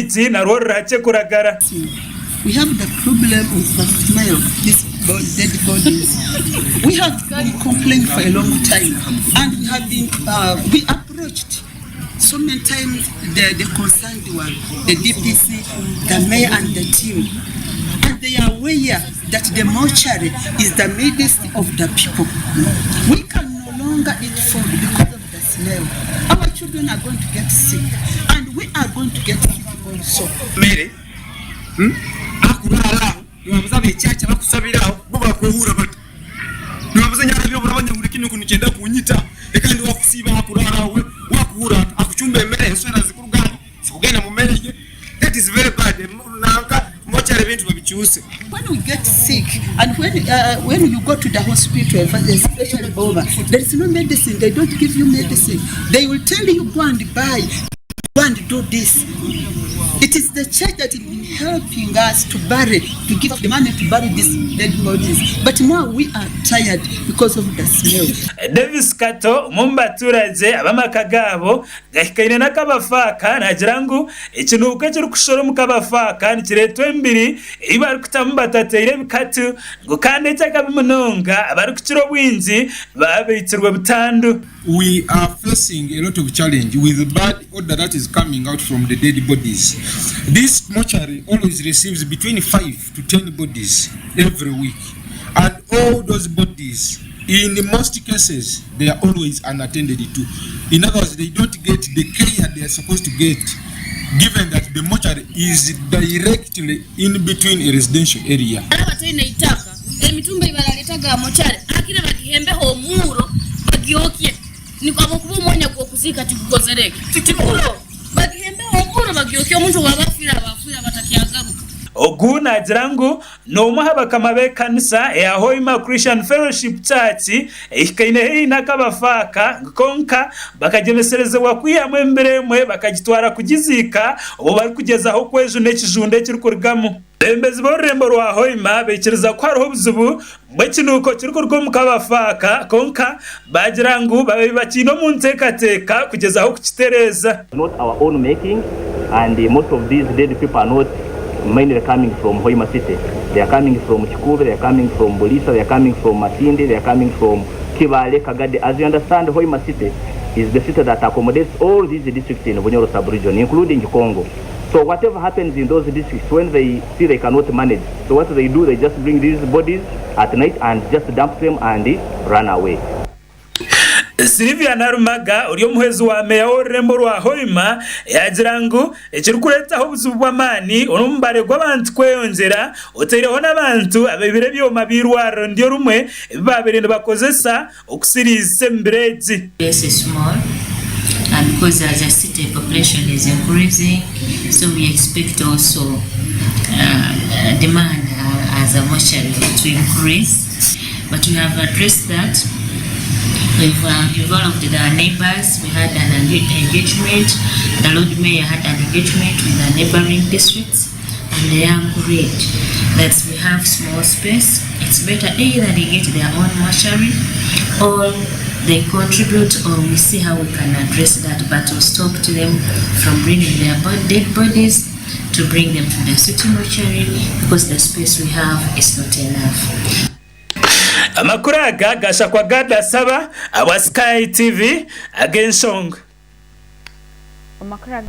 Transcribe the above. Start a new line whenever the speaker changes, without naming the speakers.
Orwigi narwo rurahakye kuragara.
We have the problem of the smell this dead bodies we have been complaining for a long time and we have been we approached so many times the the concerned one the DPC the mayor and the team and they are aware that the mortuary is the midst of the people we can no longer eat food because of the smell our children are going to get sick and we are going to get sick also.
Mere akurara aho nibabuza abekyakya bakusabira aho bo bakwehurra bata? Nibabuza nyarabire oburaba nyahurra ekinuko nikyenda kunyita reka ndi wakusiiba aho akurara aho we wakuhurra ata? Akucumba emere enswera zikuruga aho zikugenda mu mere ye that is very bad nanka mochari ebintu babikyuse.
When we get sick and when when you go to the hospital especially Boma there is no medicine they don't give you medicine they will tell you go and buy go and do this it is the church that has been helping us to bury to give the money to bury these dead bodies but now we are tired because of the smell.
Davis Kato, omwe omu baturagye ab'amaka gaabo gahikaine n'akabafaaka naagira ngu ekinuuko ekirikushora omu kabafaaka nikireetwa emibiri ei barikutamu batateire ebikatu ngu kandi eky'akabi munonga abarikukira obwingi baba baitirwe butandu.
We are facing a lot of challenge with bad odour that is coming out from the dead bodies. This mortuary always receives between 5 to 10 bodies every week and all those bodies in most cases they are always unattended to. In other words, they don't get the care they are supposed to get given that the mortuary is directly in between a residential area.
Abataine itaka, emitumba ei barareeta ga mochari hakire bagihembeho omuuro bagyokye nikwo ahabw'okuba omwanya gw'okuziika tigukozire ki? Tiguriho. Bagihembeho omuuro bagyokye omuntu obu aba afiire aba afiire aba atakyagaruka.
Ogu naagira ngu n'omwe aha bakama b'ekanisa eya Hoima Christian Fellowship Church ehikaine haihi n'akabafaaka ngu kwonka bakagyemeserezibwa kwihamu emibiri emwe bakagitwara kugiziika obwo barikugyezaho kwejuna ekijunda ekirikurugamu. Abeebembezi b'orurembo rwa Hoima baikiriza ku hariho obuzibu bw'ekinuuko kirikuruga omu kabafaaka kwonka baagira ngu babaire bakiine omu nteekateeka kugyezaho kukitereeza.
Not our own making and most of these dead people are not mainly coming from Hoima city they are coming from Kikuube, they are coming from Buliisa, they are coming from Masindi, they are coming from Kibaale, Kagadi as you understand Hoima city is the city that accommodates all these districts in Bunyoro sub region including Congo. So whatever happens in those districts when they see they cannot manage, so what they do they just bring these bodies at night and just dump them and run away.
Sylvia Narumaga ori omuhwezi wa meeya w'orurembo rwa Hoima yaagira ngu ekirikureetaho obuzibu bw'amaani n'omubare gw'abantu kweyongyera otaireho n'abantu abaibire ebyoma by'eirwariro niryo rimwe ebi baabaire nibakozesa okusiriiza emibiri egi.
Space is small and because as a city population is increasing so we expect also demand as a mortuary to increase but we have addressed that we've involved the neighbors we had an engagement the lord mayor had an engagement with the neighboring districts and they agreed that we have small space it's better either they get their own mortuary or they contribute or we see how we can address that but we stop to them from bringing their dead bodies to bring them to the city mortuary because the space we have is not enough.
Amakuru aga gashakwa Gad Asaba ahabwa Sky TV ag'enshonga.